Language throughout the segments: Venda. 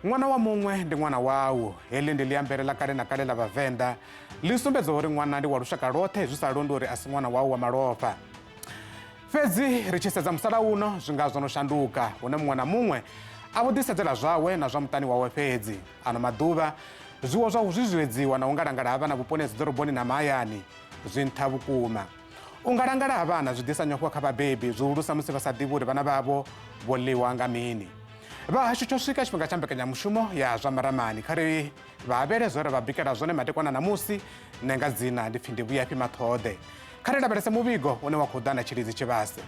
Ṅwana wa muṅwe ndi ṅwana wau. Heḽi ndi ḽiambele ḽa kale na kale ḽa Vhavenḓa. Ḽi sumbedza uri ṅwana ndi wa lushaka lwoṱhe zwi sa londi uri a si ṅwana wau wa malofha. Fhedzi ri tshi sedza musalauno zwi nga zwo no shanduka hune muṅwe na muṅwe a vho ḓisedzela zwawe na zwa muṱani wawe fhedzi. Ano maḓuvha zwiwo zwa u zwizwiedziwa na u ngalangala ha vhana vhuponi ha dziḓoroboni na mahayani zwi nṱha vhukuma. U ngalangala ha vhana zwi ḓisa nyofho kha vhabebi, zwihulusa musi vha sa ḓivhi uri vhana vhavho vho ḽiwa nga mini. Vha hashu tsho swika tshifhinga tsha mbekanyamushumo ya zwa maramani. Kha ri vha avhele zwe ra vha bikela zwone madekwana ṋamusi. Nṋe nga dzina ndi pfi ndi Vhuyafhi Maṱhoḓe. Kha ri lavhelese muvhigo une wa khou ḓa na Tshilidzi Tshivhase.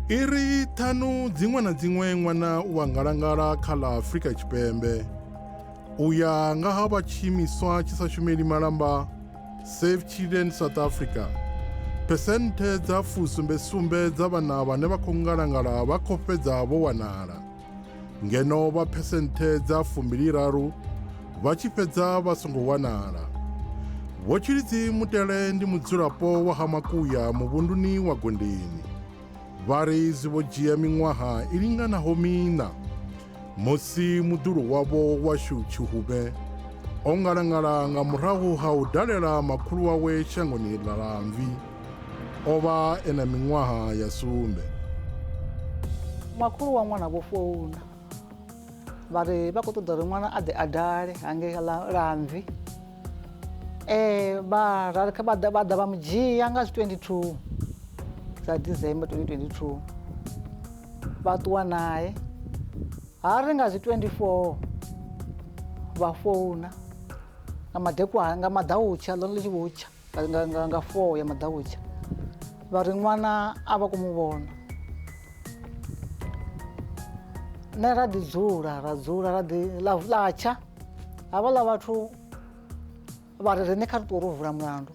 Iri ṱhanu dziṅwe na dziṅwe ṅwana u a ngalangala kha ḽa Afrika Tshipembe. U ya nga ha vha tshiimiswa tshi sa shumeli malamba Save Children South Africa, phesenthe dza fusumbesumbe dza vhana vhane vha khou ngalangala vha khou fhedza vho wanala, ngeno vha phesenthe dza fumbiliraru vha tshi fhedza vha songo wanala. Vho Tshilidzi Mutele ndi mudzulapo wa Hamakuya muvhunduni wa Gondeni. Vha ri zwi vho dzhia miṅwaha i linganaho miṋa musi muḓulu wavho washu Tshihube o ngalangala nga murahu ha u dalela makhulu wawe shangoni ḽa Lamvi. O vha e na miṅwaha ya sumbe. Makhulu wa ṅwana vho founa vha ri vha khou ṱoḓa uri ṅwana a ḓe a dale hangei Lamvi. Vha ra vha ḓa vha ḓa vha mu dzhia nga dzi 22 dza December 2022 vha ṱuwa nae. Ha ri nga dzi 24 vha founa nga madekwana nga maḓautsha ḽone ḽi tshi vho tsha nga, nga, nga 4 ya maḓautsha vha ri ṅwana a vha khou mu vhona. Nṋe ra ḓi dzula ra dzula ra ḓi ḽa ḽa tsha havhaḽa vhathu vha ri riṋe kha ri ṱuwe ro vula mulandu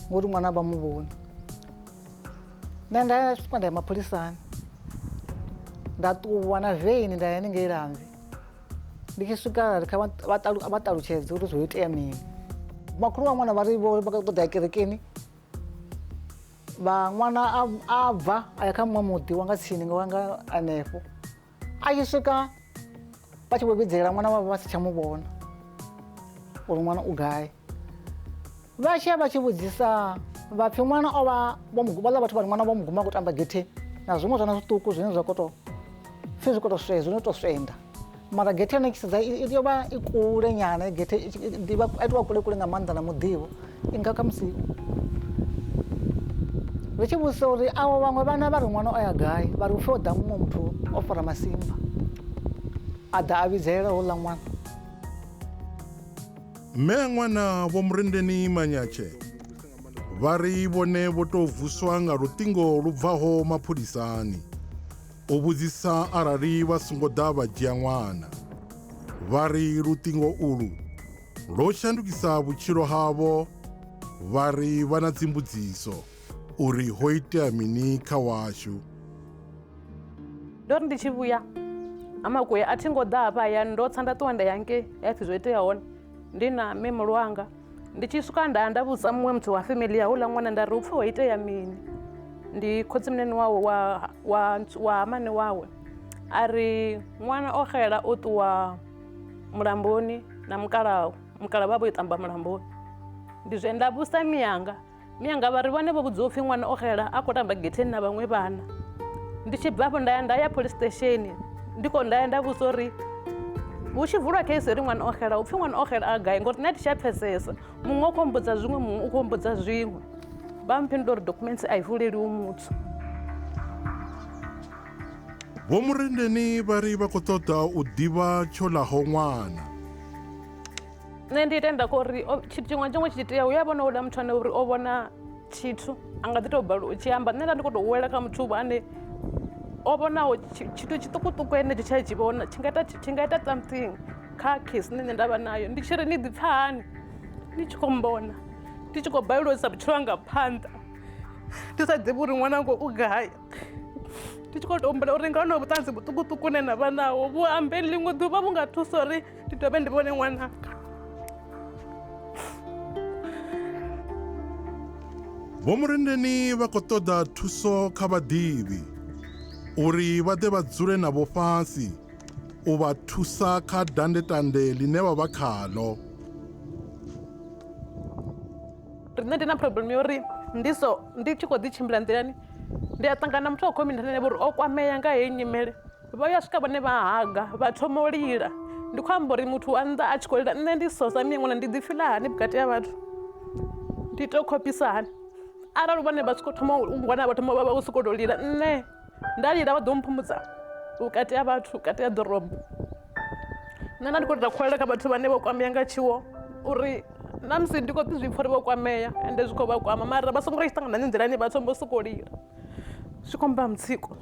ngori ṅwana vha mu vhoni. Nṋe nda swika nda ya mapholisani nda ṱuwa na veini nda ya haningei Lamvi ndi tshi swika ri kha vha ṱalutshedze uri zwo itea mini. Makhulu wa ṅwana vha ri vho vha khou ṱoḓa ya kerekeni vha ṅwana a bva a ya kha muṅwe muḓi wa nga tsini nga nga hanefho a tshi swika vha tshi vho vhidzelela ṅwana wavho vha si tsha mu vhona uri ṅwana u gai. Vha tshi ya vha tshi vhudzisa vha pfhi ṅwana o vha vho mu vhaḽa vhathu vha ri ṅwana vho mu guma a khou tamba getheni na zwiṅwe zwana zwiṱuku zwine zwa khou tou pfhi zwi khou tou zwi no tou swenda mara gethe yone tshi sedza i yo vha i kule nyana gethe i vha i tovha kule kule nga maanḓa na muḓivho i nga khamusi ri tshi vhudzisa uri avho vhaṅwe vhana vha ri ṅwana o ya gai vha ri upfhi o ḓa muṅwe muthu o fara masimba a ḓa a vhidzelela houḽa ṅwana. Mme a ṅwana Vho Murendeni Manyatshe vha ri vhone vho tou vuswa nga luṱingo lu bvaho mapholisani u vhudzisa arali vha songo ḓa vha dzhia ṅwana. Vha ri luṱingo ulu lwo shandukisa vhutshilo havho, vha ri vha na dzimbudziso uri ho itea mini kha washu. Ndo ri ndi tshi vhuya ha makuya a thi ngo ḓa hafha hayani ndo tsa nda ṱuwa nda ya ngei ya pfhi zwo itea hone ndi na mme mulwanga ndi tshi swika nda nda vhudza muṅwe muthu wa family ya houḽa ṅwana nda ri upfhi ho itea mini ndi khotsimunene wawe wa wa wa hamane wawe a ri ṅwana o xela o ṱuwa mulamboni na mukalaha mukalaha vha vho i tamba mulamboni ndi zwe nda vhusa miyanga Mianga vha ri vhone vho vhudziwa upfhi ṅwana o xela a khou tamba getheni na vhaṅwe vhana. Ndi tshi bva afho nda ya nda ya police station ndi khou nda ya nda vhudzisa uri hu tshi vulwa case uri ṅwana o xela upfhi ṅwana o xela a gai ngori nṋe a thi tsha pfhesesa muṅwe u khou mbudza zwiṅwe muṅwe u khou mbudza zwiṅwe vha mphindula uri documents a i vuleliwi muthu. Vho Murendeni vha ri vha khou ṱoḓa u ḓivha tsho ḽaho ṅwana. Nṋe ndi tenda kha uri tshithu tshiṅwe na tshiṅwe tshi itea hu ya vhona houḽa muthu ane uri o vhona tshithu a nga ḓi tou balelwa u tshi amba nṋe nda ndi khou tou wela kha muthu ane o vhonaho tshithu tshiṱukuṱuku henetsho tshe a tshi vhona tshi nga ita tshi nga ita something kha case ine nṋe nda vha nayo ndi tshi ri ni ḓi pfha hani ni tshi khou mbona ndi tshi khou balelwa u isa vhutshilo hanga phanḓa ndi sa ḓivhi uri ṅwananga u gai ndi tshi khou tou humbela uri nga honoho vhuṱanzi vhuṱukuṱuku hune na vha naho vhu ambe ḽiṅwe ḓuvha vhu nga thusa uri ndi dovhe ndi vhone ṅwananga. Vho Murendeni vha khou ṱoḓa thuso kha vhaḓivhi uri vha ḓe vha dzule navho fhasi u vha thusa kha dandetande ḽine vha vha khaḽo. Riṋe ndi na problem yo uri ndi so ndi tshi khou ḓi tshimbila nḓilani ndi a ṱangana na muthu wa community ane vha uri o kwamea nga heyi nyimele, vha ya swika vhone vha haga vha thoma u lila. Ndi khou amba uri muthu wa nnḓa a tshi khou lila nṋe ndi so sa miṅwe ṅwana ndi ḓi fila hani vhukati ha vhathu, ndi tea u khopisa hani arali vhone vha tshi khou thoma u ngwana vha thoma vha sokou tou lila, nṋe nda lila vha ḓo mphumudza vhukati ha vhathu, vhukati ha ḓorobo. Nṋe nda ndi khou tou khuwelele kha vhathu vhane vho kwamea nga tshiwo uri na musi ndi khou ḓi zwi pfha uri vho kwamea ende zwi khou vha kwama, mara vha songo ri tshi ṱangana na nṋe nḓilani vha thoma u sokou lila, zwi khou mpha mutsiko.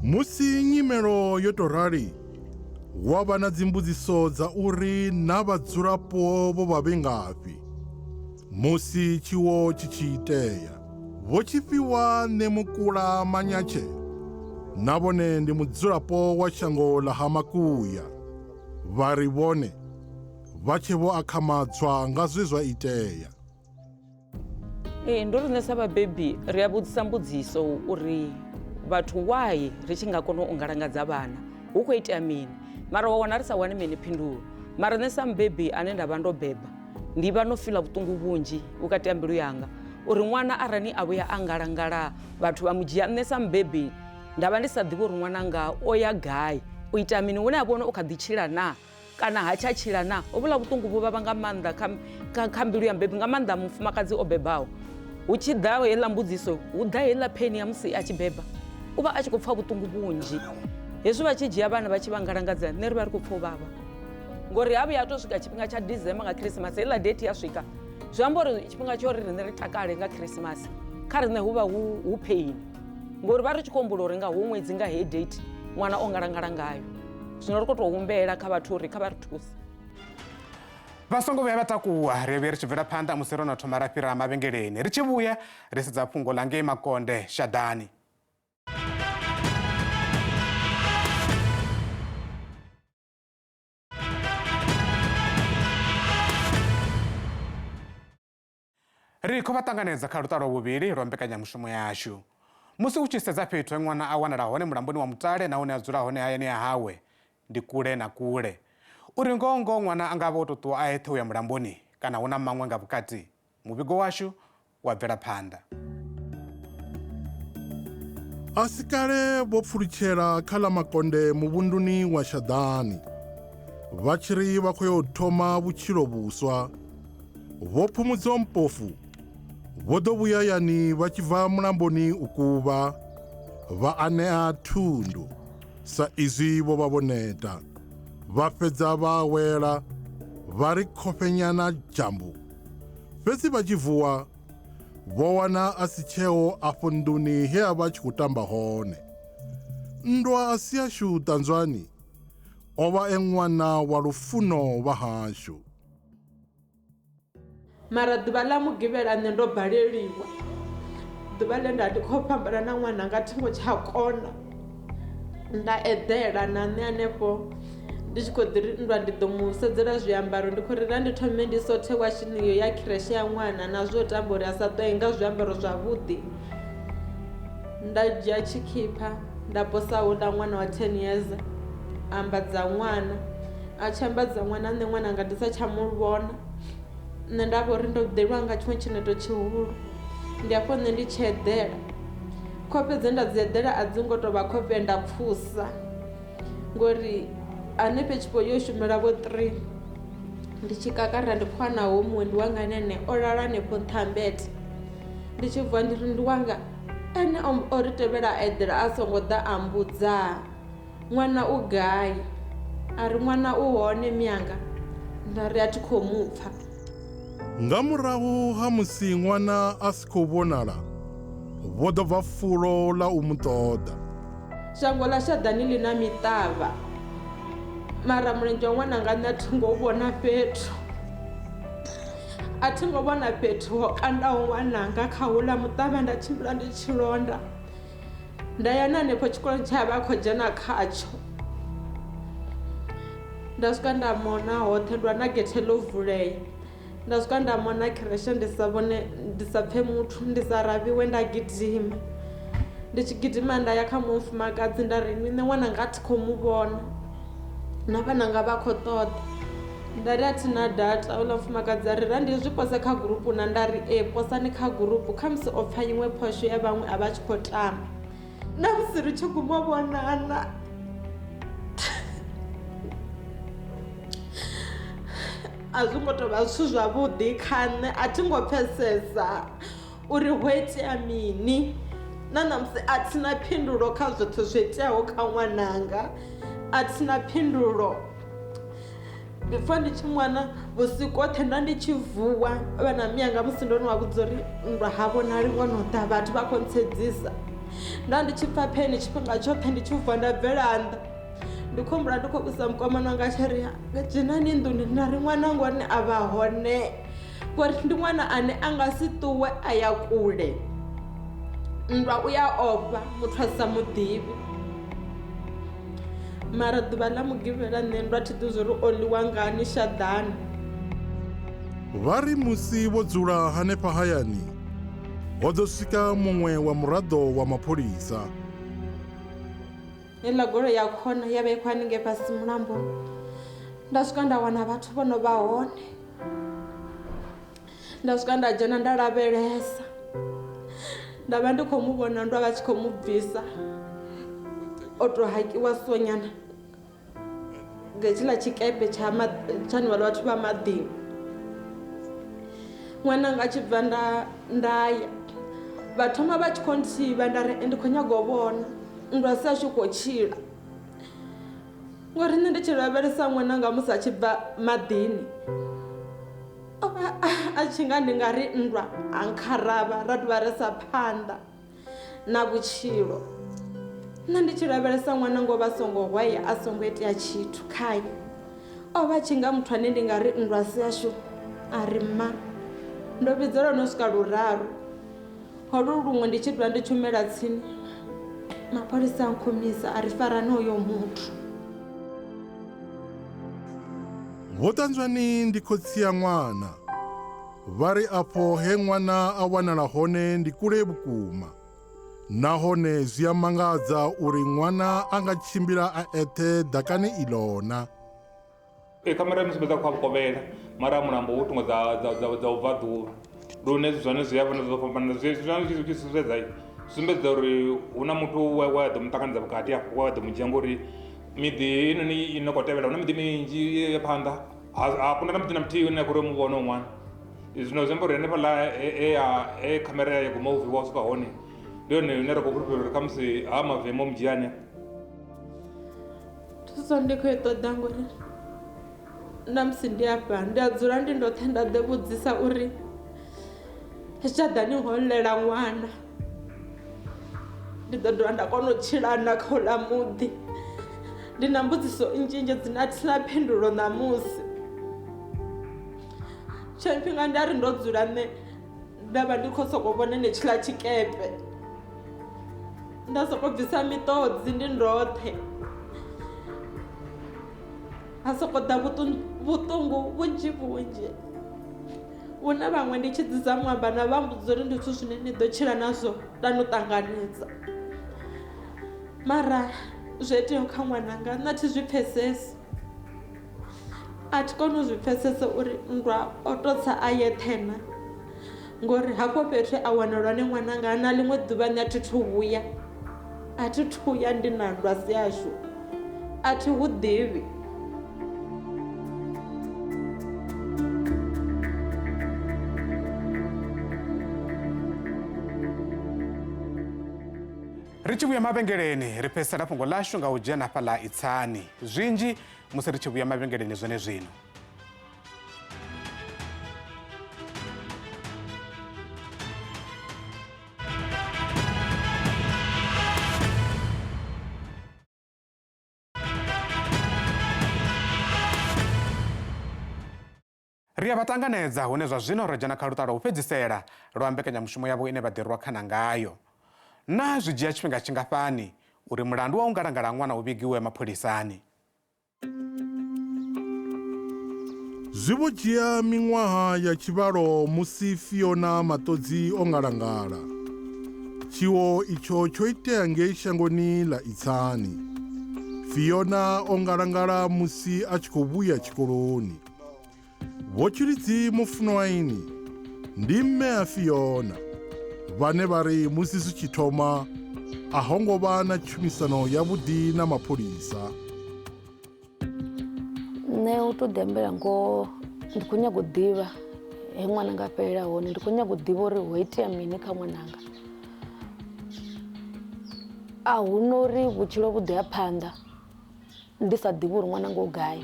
Musi nyimelo yo tou rali, hu a vha na dzimbudziso dza uri na vhadzulapo vho vha vhe ngafhi musi tshiwo tshi tshi itea. Vho Tshifhiwa Ṋemukula Manyatshe na vhone ndi mudzulapo wa shango ḽa Ha Makuya. Vha ri vhone vha tshe vho akhamadzwa nga zwe zwa itea. Ee, ndo ri nṋe sa vhabebi ri a vhudzisa mbudziso uri vhathu why ri tshi nga kona u ngalangadza vhana, hu khou itea mini, mara wa wana ri sa wani mini phindulo. Mara nṋe sa mubebi ane nda vha ndo beba ndi vha no fila vhuṱungu vhunzhi vhukati ha mbilu yanga uri ṅwana arali a vhuya a ngalangala vhathu vha mu dzhia, nṋe sa mubebi nda vha ndi sa ḓivhi uri ṅwananga o ya gai, u ita mini, hune a vhona u kha ḓi tshila na kana ha tsha tshila na. Hovhuḽa vhuṱungu vhu vhavha nga maanḓa kha, kha, kha mbilu ya mubebi, nga maanḓa mufumakadzi o bebaho. Hu tshi ḓa heiḽa mbudziso, hu ḓa heiḽa pheni ya musi a tshi beba, u vha a tshi khou pfha vhuṱungu vhunzhi. Hezwi vha tshi dzhia vhana vha tshi vha ngalangadza, nṋe ri vha ri khou pfha u vhavha ngori ha vhuya ha tou swika tshifhinga tsha December nga Khirisimasi, heiḽa date ya swika, zwi amba uri tshifhinga tsha uri riṋe ri takale nga Khirisimasi kha riṋe hu vha hu, hu pain, ngori vha ri tshi khou humbula uri nga hoyu ṅwedzi nga heyi date ṅwana o ngalangala ngayo. Zwino ri khou tou humbela kha vhathu uri kha vha ri thuse. Vha songo vhuya vha takuwa, ri vhuye ri tshi bvela phanḓa musi ro no thoma ra fhira mavhengeleni. Ri tshi vhuya ri sedza fhungo ḽa ngei Makonde Shadani. Ri khou vha ṱanganedza kha luṱa lwa vhuvhili lwa mbekanyamushumo yashu. Musi u tshi sedza fhethu he ṅwana a wanala hone mulamboni wa Mutale na hune a dzula hone hayani ha hawe, ndi kule na kule. Uri ngoho ngoho ṅwana a nga vha o tou ṱuwa a eṱhe u ya mulamboni kana hu na maṅwe nga vhukati, muvhigo washu wa bvela phanḓa. A si kale vho pfulutshela kha ḽa Makonde muvhunduni wa Shaḓani, vha tshi ri vha khou yo thoma vhutshilo vhuswa. Vho Phumudzo Mpofu vho ḓo vhuya hayani vha tshi bva mulamboni u kuvha, vha anea thundu sa izwi vho vha vho neta, vha fhedza vha awela vha ri khofhenyana dzhambu. Fhedzi vha tshi vuwa vho wana a si tsheo afho nḓuni he a vha tshi khou tamba hone. Nndwa a si yashu ṱanzwani, o vha e ṅwana wa lufuno vha hashu. Mara ḓuvha ḽa mugivhela nṋe ndo baleliwa, ḓuvha ḽe nda ndi khou fhambana na ṅwananga thi ngo tsha kona, nda eḓela na nṋe hanefho ndi tshi khou ḓi ri nndwa ndi ḓo mu sedzela zwiambaro, ndi khou ri ra ndi thome ndi sothe washini iyo ya khireshe ya ṅwana na zwo tamba uri a sa ṱwe nga zwiambaro zwavhuḓi. Nda dzhia tshikhipha nda posa houḽa ṅwana wa 10 years ambadza ṅwana, a tshi ambadza ṅwana nṋe ṅwananga ndi sa tsha mu vhona. Nṋe nda vha uri ndo ḓelwa nga tshiṅwe tshineto tshihulu, ndi hafho nṋe ndi tshi eḓela. Khofhe dze nda dzi eḓela a dzi ngo tou vha khofhe nda pfhusa ngori hanefha tshifho yo shumela vho 3 ndi tshi kakara ndi khou wana hoyu muṅwe ndi wanga ene o lala hanefho nṱha ha mmbete. Ndi tshi vuwa ndi ri ndi wanga ene o ri tevhela a eḓela a songo ḓa a mmbudza. Ṅwana u gai? A ri, Ṅwana u hone mianga. Nda ri, A thi khou mu pfa. Nga murahu ha musi ṅwana a si khou vhonala, vho ḓo bva fulo ḽa u mu ṱoḓa. Shango ḽa Shaḓani ḽi na miṱavha, mara mulenzhe wa ṅwananga nṋe a thi ngo u vhona fhethu. A thi ngo vhona fhethu ho kandaho ṅwananga kha houḽa muṱavha nda tshimbila ndi tshi londa. Nda ya na hanefho tshikoloni tshe a vha a khou dzhena khatsho. Nda swika nda mona hoṱhe, ndo wana gethe ḽo vulea. Nda swika nda mona khireshe ndi sa vhone, ndi sa pfhe muthu, ndi sa ravhiwe, nda gidima. Ndi tshi gidima nda ya kha muṅwe mufumakadzi nda ri nṋe ṅwananga a thi khou mu vhona na vhananga vha khou ṱoḓa. Nda ri a thi na data, houḽa mufumakadzi a ri ra ndi zwi pose kha gurupu na, nda ri ee posani kha gurupu khamusi o pfha iṅwe phosho ya vhaṅwe a vha tshi khou tamba. Na musi ri tshi guma u vhonana a zwi ngo tou vha zwithu zwavhuḓi kha nṋe, a thi ngo pfhesesa uri ho itea mini na ṋamusi a thi na phindulo kha zwoṱhe zwo iteaho kha ṅwananga, a thi na phindulo. Before ndi tshi ṅwana vhusiku hoṱhe nda ndi tshi vuwa vha na mianga musi ndo no vha vhudza uri nndwa ha vhonali ṅwana u ḓa vhathu vha khou ntsedzisa, nda ndi tshi pfha pheni tshifhinga tshoṱhe ndi tshi vuwa nda bvela nnḓa. Ndi khou humbula ndi khou vhudzisa mukomana wanga a tshi ri dzhenani nḓuni nda ri ṅwana ngone a vha hone ngori ndi ṅwana ane a nga si ṱuwe a ya kule, nndwa u ya ofha muthu a sa muḓivhi. Mara ḓuvha ḽa mugivhela nṋe nndwa thi ḓivhi zwori o ḽiwa ngani shaḓani. Vha ri musi vho dzula hanefha hayani ho ḓo swika muṅwe wa muraḓo wa mapholisa. Heiḽa goloi ya khona ya vha i khou haningei fhasi mulamboni, nda swika nda wana vhathu vho no vha hone, nda swika nda dzhena nda lavhelesa, nda vha ndi khou mu vhona ndo vha tshi khou mu bvisa o tou hakiwa so nyana nga hetshiḽa tshikepe tsha tsha hanevhaḽa vhathu vha maḓini. Ṅwananga a tshi bva nda nda ya vha thoma vha tshi khou nthivha nda ri ndi khou nyaga u vhona nndwa si ashu khou tshila, ngori nṋe ndi tshi lavhelesa ṅwananga musi a tshi bva maḓini o vha a tshi nga ndi nga ri nndwa a nkharavha ra dovha ra isa phanḓa na vhutshilo. Nṋe ndi tshi lavhelesa ṅwananga o vha a songo hwaya a songo itea tshithu khae, o vha a tshi nga muthu ane ndi nga ri nndwa si yashu. A ri mma ndo vhidzelwa no swika luraru, holu luṅwe ndi tshi dovha ndi tshumela tsini mapholisa a nkhumisa a ri farani hoyo muthu. Vho Ṱanzwani ndi khotsi ya ṅwana. Vha ri afho he ṅwana a wanala hone ndi kule vhukuma, nahone zwi a mangadza uri ṅwana a nga tshimbila a eṱhe ḓakani iḽo na. Ee, khamera i sumbedza kha vhukovhela mara mulambo hu thungo dza dza dza dza ubva ḓuvha lune zwone zwi a vhona zwo fhambana zwi zwi tshi sumbedza sumbedza uri hu na muthu we wa ḓo mu ṱanganedza vhukati hafho we wa ḓo mu dzhia ngori miḓi heinoni i no khou tevhela hu na miḓi minzhi ya phanḓa ha kuna na muḓi na muthihi une a khou ri mu vhone ṅwana. Zwino zwi amba uri hanefhaḽa he ya he khamera ya guma u viwa u swika hone ndi hone hune ra khou fhulufhela uri khamusi ha mavemu o mu dzhia hanefho. Thuso ndi khou i ṱoḓa ngori na musi ndi afha ndi a dzula ndi ndoṱhe nda ḓi vhudzisa uri tshaḓani ho ḽela ṅwana ndi ḓo dovha nda kona u tshila na kha uḽa muḓi. Ndi na mbudziso nnzhi nnzhi dzine a thina phindulo ṋamusi. Tshifhinga nda ri ndo dzula nṋe nda vha ndi khou sokou vhona henetshiḽa tshikepe nda sokou bvisa miṱodzi ndi ndoṱhe, ha sokou ḓa vhuṱungu vhunzhi vhunzhi vhune vhaṅwe ndi tshi ḓi zama u amba navho vha mmbudza uri ndi zwithu zwine ni ḓo tshila nazwo nda no ṱanganedza, mara zwo iteaho kha ṅwananga nṋe a thi zwi pfhesesi, a thi koni u zwi pfhesesa uri nndwa o tou tsa a yeṱhe na ngori hafho fhethu a wanala hone ṅwananga na ḽiṅwe ḓuvha nṋe a thi thu vhuya a thi thu ya ndi na nndwa si yashu a thi hu ḓivhi. Ri tshi vhuya mavhengeleni ri fhedzisela fhungo ḽashu nga u dzhena fhaḽa Itsani. Zwinzhi musi ri tshi vhuya mavhengeleni zwenezwino. Ri a vha ṱanganedza hune zwa zwino ro dzhena kha luṱa lwa u fhedzisela lwa mbekanyamushumo yavho ine vha ḓirwa khana ngayo. Naa zwi dzhia tshifhinga tshingafhani uri mulandu wa u ngalangala ha ṅwana u vhigiwe mapholisani? Zwi vho dzhia miṅwaha ya tshivhalo musi Fiona Maṱodzi o ngalangala. Tshiwo itsho tsho itea ngei shangoni ḽa Itsani. Fiona o ngalangala musi a tshi khou vhuya tshikoloni. Vho Tshilidzi Mufunwaini ndi mme a Fiona vhane vha ri musi zwi tshi thoma a ho ngo vha na tshumisano yavhuḓi na mapholisa. Nṋe u tou ḓiambela ngoho ndi khou nyaga u ḓivha he ṅwananga a fhelela hone, ndi khou nyaga u ḓivha uri ho itea mini kha ṅwananga. A hu na uri vhutshilo vhu ḓo ya phanḓa ndi sa ḓivhi uri ṅwananga u gai,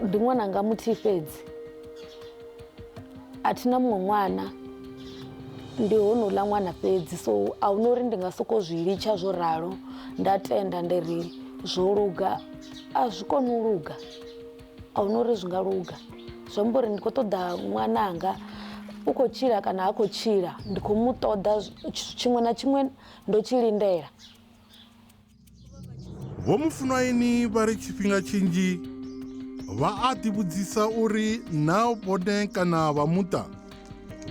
ndi ṅwananga muthihi fhedzi a thi na muṅwe ṅwana ndi honouḽa ṅwana fhedzi so a hu na uri ndi nga sokou zwi litsha zwo ralo nda tenda nda ri zwo luga a zwi koni u luga a hu na uri zwi nga luga zwi amba uri ndi khou ṱoḓa ṅwananga u khou tshila kana ha khou tshila ndi khou mu ṱoḓa tshiṅwe na tshiṅwe ndo tshi lindela. Vho Mufunwaini vha ri tshifhinga tshinzhi vha a ḓivhudzisa uri na vhone kana vha muṱa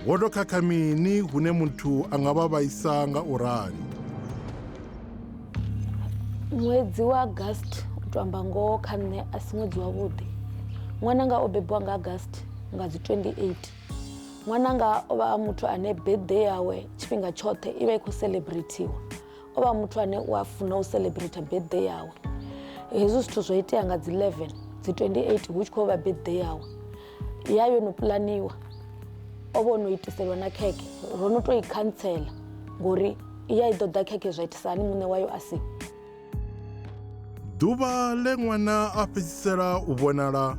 vho tou khakha mini hune muthu a nga vha vhaisa nga u rali. Ṅwedzi wa August u to amba ngoho kha nṋe a si ṅwedzi wavhuḓi. Ṅwananga o bebiwa nga August nga dzi 28. Ṅwananga o vha a muthu ane birthday yawe tshifhinga tshoṱhe i vha i khou celebratiwa. O vha muthu ane u a funa u celebrate birthday yawe. Hezwi zwithu zwo itea nga dzi 11 dzi 28 hu tshi khou vha birthday yawe. Ya yo no puḽaniwa o vha o no itiselwa na khekhe ro no tou i khantsela ngori ya i ḓo ḓa khekhe zwa itisa hani muṋe wayo a siho. Ḓuvha ḽe ṅwana a fhedzisela u vhonala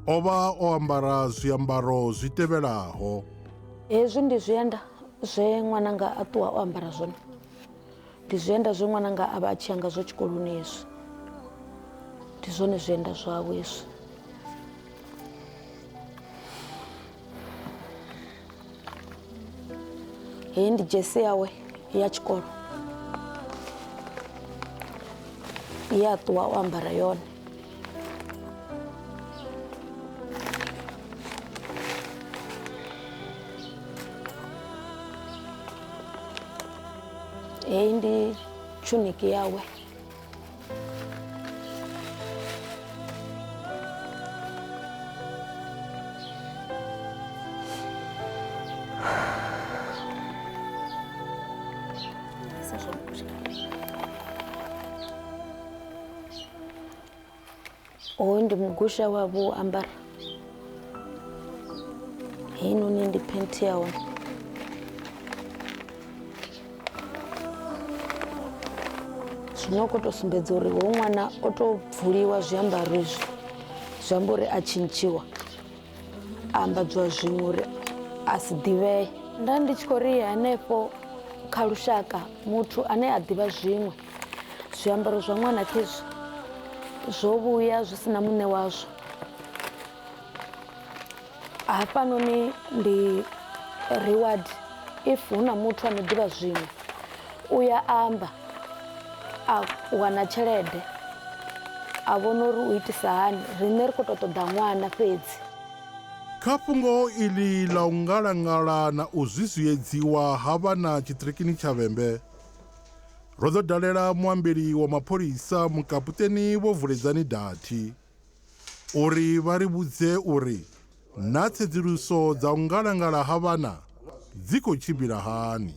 o vha o ambara zwiambaro zwi tevhelaho. Hezwi ndi zwienda zwe ṅwananga a ṱuwa o ambara zwone. Ndi zwienda zwe ṅwananga a vha a tshi ya ngazwo tshikoloni hezwi. Ndi zwone zwienda zwawe hezwi. Heyi ndi dzhesi yawe ya tshikolo ye a ṱuwa o ambara yone. Heyi ndi tshuniki yawe. Hoyu ndi mugusha wa vho ambara. Heinoni ndi phenthi ya hone. Zwino u khou tou sumbedza uri hoyu ṅwana o tou bvuliwa zwiambaro izwi zwi amba uri a tshintshiwa a ambadziwa zwiṅwe uri a si ḓivhee. Nda ndi tshi khou ri hanefho kha lushaka muthu ane a ḓivha zwiṅwe zwiambaro zwa ṅwana khezwi zwo vhuya zwi si na muṋe wazwo. Hafhanoni ndi reward if hu na muthu ano ḓivha zwiṅwe u ya amba a wana tshelede a vhona uri u itisa hani riṋe ri khou tou ṱoḓa ṅwana fhedzi. Kha fhungo iḽi ḽa u ngalangala na u zwizwiedziwa ha vhana tshiṱirikini tsha Vhembe, Ro ḓo dalela muambeli wa mapholisa Mukapuṱeni Vho Vuledzani Dathi uri vha ri vhudze uri na tsedzuluso dza u ngalangala ha vhana dzi khou tshimbila hani.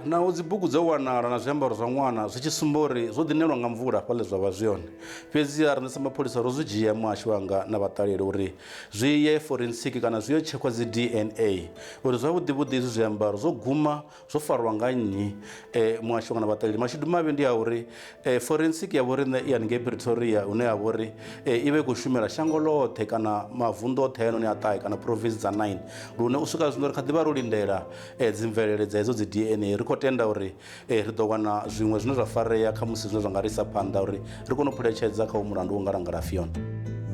Naho dzibugu dzo wanala na zwiambaro zwa ṅwana zwi tshi sumba uri zwo ḓinelwa nga mvula hafhaḽa zwa vha zwi hone, fhedziha riṋe sa mapholisa ro zwi dzhia muhasho wanga na vhaṱaleli uri zwi ye forensic kana zwi yo tshekhwa dzi DNA uri zwavhuḓi vhuḓi izwi zwiambaro zwo guma zwo farwa nga nnyi eh, muhasho kana vhaṱaleli mashudu mavhi ndi a uri eh, forensic ya vhoriṋe i haningei Pretoria hune ya vha uri eh, i vha i khou shumela shango ḽoṱhe kana mavunḓu oṱhe hayanoni a ṱahe kana province dza 9 lune u swika zwino ri kha ḓi vha ro lindela eh, dzimvelele dza hedzo dzi DNA ri khou tenda uri eh, ri ḓo wana zwiṅwe zwine zwa farea kha musi zwine zwa nga ri isa phanḓa uri ri kone u phuletshedza kha u mulandu wo ngalangala Fiona.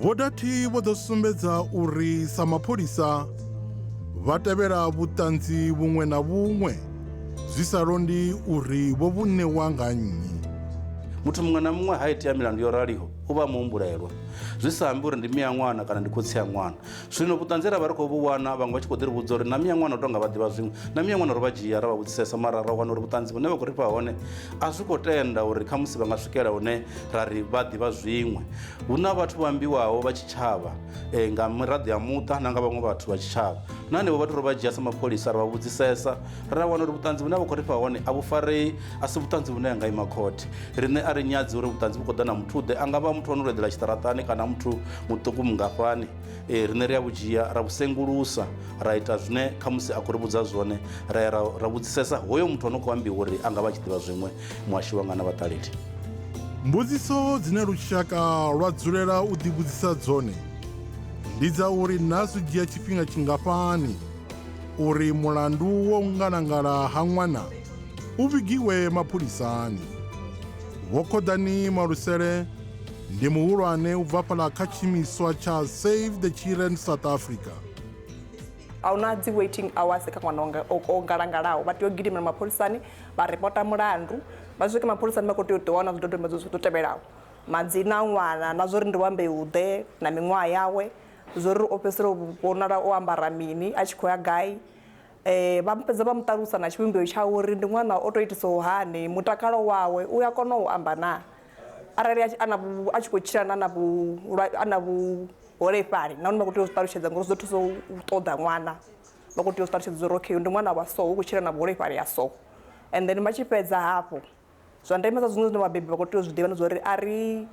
Vho Dathi vho ḓo sumbedza uri sa mapholisa vha tevhela vhuṱanzi vhuṅwe na vhuṅwe zwi sa londi uri vho vhu ṋewa nga nnyi. Muthu muṅwe na muṅwe ha itea milandu yo raliho. U vha muhumbulelwa zwi sa ambi uri ndi miya ṅwana kana ndi khotsi ya ṅwana. Zwino vhuṱanzi ra vha ri khou vhu wana, vhaṅwe vha tshi khou ḓi ri vhudza uri na miya ṅwana u tonga vha ḓivha zwiṅwe, na miya ṅwana ro vha dzhia ra vha vhudzisesa, mara ra wana uri vhuṱanzi vhune vha khou ri fha hone a zwi khou tenda uri khamusi vha nga swikela hune ra ri vha ḓivha zwiṅwe. Hu na vhathu vho ambiwaho vha tshitshavha nga miraḓo ya muṱa na nga vhaṅwe vhathu vha tshitshavha, na henevho vhathu ro vha dzhia sa mapholisa ra vha vhudzisesa, ra wana uri vhuṱanzi vhune vha khou ri fha hone a vhu farei, a si vhuṱanzi vhune ha nga ima khothe. Riṋe a ri nyadzi uri vhuṱanzi vhu khou ḓa na muthu-ḓe, a nga vha muthu ono eḓela tshiṱaraṱani kana muthu muṱuku mungafhani. Riṋe ri a vhu dzhia ra vhu sengulusa, ra ita zwine khamusi a khou ri vhudza zwone, ra ya ra vhudzisesa hoyo muthu ano khou ambiwa uri a nga vha a tshi ḓivha zwiṅwe. Muhashi wanga na vhaṱaleli. Mbudziso dzine lushaka lwa dzulela u ḓivhudzisa dzone ndi dza uri naa zwi dzhia tshifhinga tshingafhani uri mulandu wa u ngalangala ha ṅwana u vhigiwe mapholisani. Vho Khoḓani Malusele ndi muhulwane u bva fhaḽa kha tshiimiswa tsha Save the Children South Africa. A huna dzi waiting hours kha ṅwana o ngalangalaho, vha tea u gidimela mapholisani vha ripota mulandu. Vha swike mapholisani vha khou tea u ḓiwana zwidodombedzwa zwi tevhelaho: madzina a ṅwana na zwo uri ndi wa mbeu ḓe na miṅwaha yawe, zwo uri o fhedzisela u vhonala o ambara mini, a tshi khou ya gai. Vha fhedza vha mu ṱalusa na tshivhumbeo tshawe uri ndi ṅwana o tou itisaho hani, mutakalo wawe u a kona u amba naa, arali a tshi khou tshila na na vhuholefhali nahone vha khou tea u zwi ṱalutshedza ngori zwi ḓo thusa u ṱoḓa ṅwana. Vha khou tea u zwi ṱalutshedza uri okay ndi ṅwana wa so, u khou tshila na vhuholefhali ha so. And then vha tshi fhedza hafho, zwa ndemesa zwiṅwe zwine vhabebi vha khou tea u zwi ḓivha ndi zwa uri a ri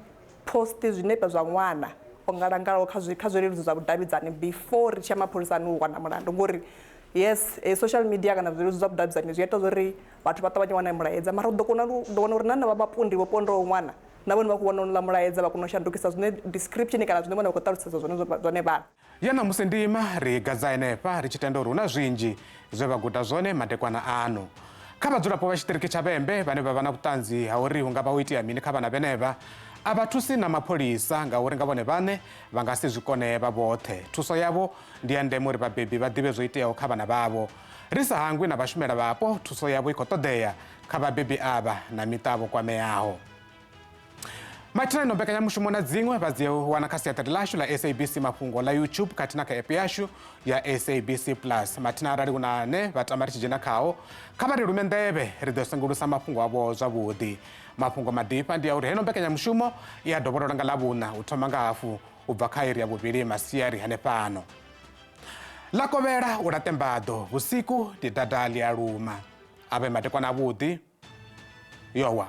post zwinepe zwa ṅwana o ngalangalaho kha zwileludzi zwa vhudavhidzani before ri tshi ya mapholisani u wana mulandu, ngori yes social media kana zwileludzi zwa vhudavhidzani zwi ita uri vhathu vha ṱavhanye wana mulaedza, mara u ḓo kona u ḓo wana uri na henevha vhapondi vho pondaho ṅwana na vhone vha khou vhona honouḽa mulaedza, vha kona u shandukisa zwine description kana zwine vhone vha khou ṱalutshedza zwone zwone vhaṋe. Ya ṋamusi ndima ri gadza henefha ri tshi tenda uri hu na zwinzhi zwe vha guda zwone madekwana ano. Kha vhadzulapo vha tshiṱiriki tsha Vhembe vhane vha vha na vhuṱanzi ha uri hu nga vha ho itea mini kha vhana vhenevha, a vha thusi na mapholisa ngauri nga vhone vhaṋe vha nga si zwi kone vha vhoṱhe. Thuso yavho ndi ya ndeme uri vhabebi vha ḓivhe zwo iteaho kha vhana vhavho. Ri sa hangwi na vhashumela vhapo, thuso yavho i khou ṱoḓea kha vhabebi avha na miṱa vho kwameaho. Mathina ino mbekanyamushumo na dziṅwe vha dzi wana kha siaṱari ḽashu ḽa SABC Mafhungo ḽa YouTube khathihi na kha app yashu ya SABC Plus. Mathina arali hu na ane vha tama ri tshi dzhena khao, kha vha ri lume nḓevhe, ri ḓo sengulusa mafhungo avho zwavhuḓi. Mafhungo maḓifha ndi a uri heno mbekanyamushumo i a dovholola nga Ḽavhuṋa u thoma nga hafu u bva kha iri ya vhuvhili masiari hanefhano. Ḽa kovhela u laṱe mbaḓo, vhusiku ndi dada ḽi a luma. A vhe madekwana avhuḓi. Yowa.